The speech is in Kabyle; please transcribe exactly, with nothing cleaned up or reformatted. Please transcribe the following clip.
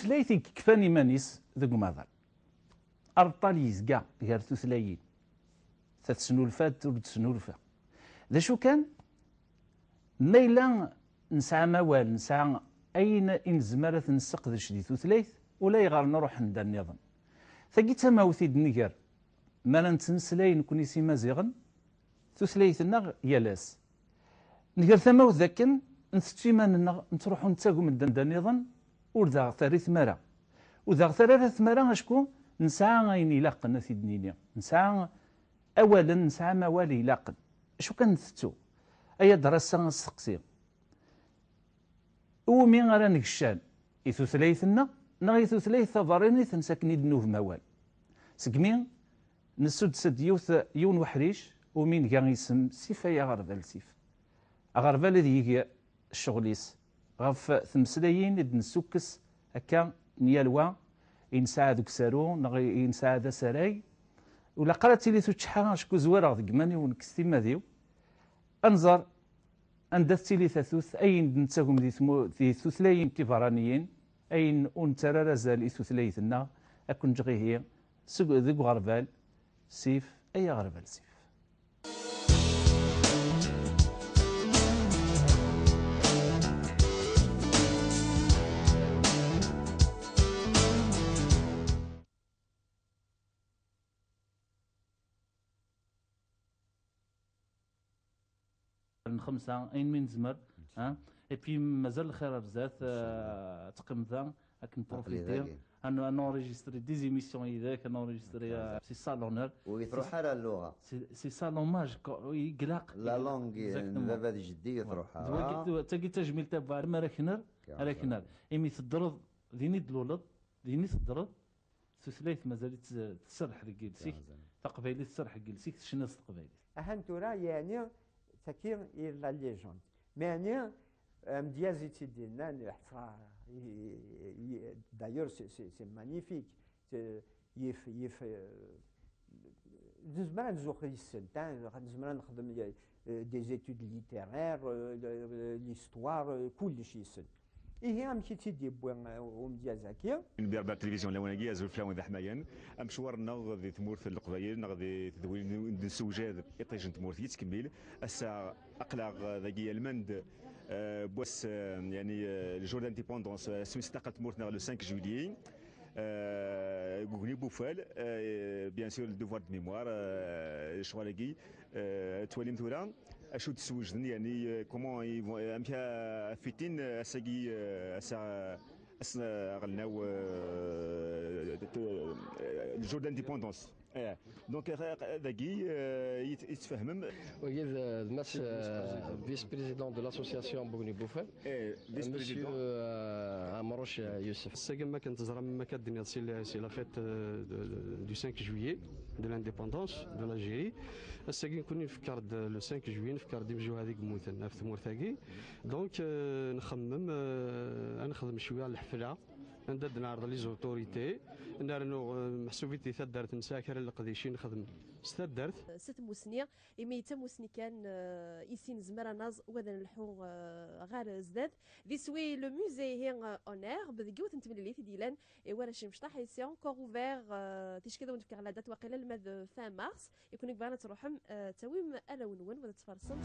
tutlayt i yekfan iman-is deg umaḍal. Areṭṭal yezga gar tutlayin, ta tesnulfa, ta ur d-tesnulfa. D acu kan, ma yella nesɛa amawal, nesɛa ayen i nezmer ad t-nesseqdec di tutlayt, ulayɣer nruḥ anda nniḍen. Tagi d tamawt i d-nger mi ara nettmeslay nekkni s Imaziɣen tutlayt-nneɣ yal ass. Nger tamawt d akken ntettu iman-nneɣ, nettruḥu nettagem-d anda nniḍen, ur d aɣ-terri tmara. Ur d aɣ-terri ara tmara acku nesɛa ayen ilaqen ad t-id-nini. Nesɛa awalen, nesɛa amawal ilaqen. Acu kan ntettu? Ay adras-a asteqsi. Iwumi ara negcan? I tutlayt-nneɣ neɣ i tutlayt taberranit n sakken i d-nugem awal? Segmi nessuddes-d yiwet, yiwen uḥric umi nga isem Sif ay aɣerbal Sif. Aɣerbal ad yeg ccɣel-is ɣef tmeslayin i d-nessukkes akka n yal wa i nesɛa deg usaru neɣ i nesɛa d asarag. Ur ilaq ara ad tili tuččḥa acku zwareɣ deg iman-iw nekk s timmad-iw. Ad nẓer anda tettili tatut, ayen d-nettagem di tmu-, di tutlayin tiberraniyin, ayen ur nettarra ara azal i tutlayt-nneɣ, ad ken-ǧǧeɣ ihi seg, deg uɣerbal, Sif, ay aɣerbal Sif. Nxemsa, ayen mi nezmer, ha? Et puis, mazal lxir ar zdat, euh, teqqim da, ad k-nprofiti, dagi. Ad n-, ad nenregistri des émissions yid-k, ad nrenregistri, euh, si Salon Nord. Ur yettruḥ ara lluɣa. C'est, c'est ça l'hommage, quoi. Oui, ilaq. La langue n baba d jeddi ur yettruḥ ara. Tagi d tajmilt tabuɛer, mi ara k-nerr, ara k-nerr. Imi teddreḍ, din i d-tluleḍ, din i teddreḍ, tutlayt mazal-itt tserreḥ deg yiles-ik, taqbaylit tserreḥ deg yiles-ik, tecniḍ s teqbaylit. Ahan tura, yeɛni, tagi i la légende. Meɛni, amedyaz i tt-id-yennan, ḥesra, i, i, d'ailleurs, c'est, c'est, c'est magnifique. C'est, yif, yif, euh, nezmer ad nzuxx yes-sent, hein, nezmer ad nexdem, euh, des études littéraires, euh, l'histoire, euh, kullec yes-sent. Ihi, amek i tt-id-yewwi, eh, umedyaz-agi? N Berber Télévision lawan-agi, azul fell-awen d aḥmayan. Amecwar-nneɣ di tmurt n Leqbayel, neɣ di tedwilin n-, nessewjad iṭij n tmurt yettkemmil. Ass-a, aql-aɣ dagi almend, eh, n wass, eh, yani, eh, le jour d'indépendance, eh, asmi s-taqal tmurt-nneɣ le cinq juillet. Eh, deg ugni n Bufal, eh, bien sûr, le devoir de mémoire, eh, lecɣal-agi, eh, twalim tura. Acu d-swejden, yani, euh, comment ils vont, euh, amek a fitin, euh, ass-agi, euh, ass-a, ass aɣelnaw, euh, de, euh, le jour d'indépendance. Eh, donc, euh, dagi, euh, yet-, yettfahmem. Wagi d, d Mass, euh, vice-président de l'association Bugni Bufal. Eh, vice-président. Monsieur, euh, Amrouche, euh, Youssef. Ass-agi, ma kan teẓram, ma kan d-tenniḍ, c'est la, c'est la fête, euh, de, de, du cinq juillet, de l'indépendance de l'Algérie. Ass-agi, nekkni nfekkar-d le cinq juillet, nfekkar-d imjuhad i yemmuten ɣef tmurt-agi. Donc, euh, nxemmem, euh, ad nexdem cwiya n lḥefla, anda ad neɛreḍ les autorités, nernu, euh, meḥsub-it di taddart nesɛa kra n leqdic i nexdem s taddart. S tmusni, imi d tamusni kan, euh, i s nezmer ad naẓ u ad nleḥḥu, euh, ɣer zdat. D iswi le musée ihi, euh, en herbe, deg yiwet n temlilit i d-yellan i warrac imecṭaḥ, ici encore ouvert, euh, ticki ad awen-d-fkeɣ la date, waqila alma d fin mars. I kunwi yebɣan ad truḥem, euh, tawim arraw-nwen u ad tfarsem.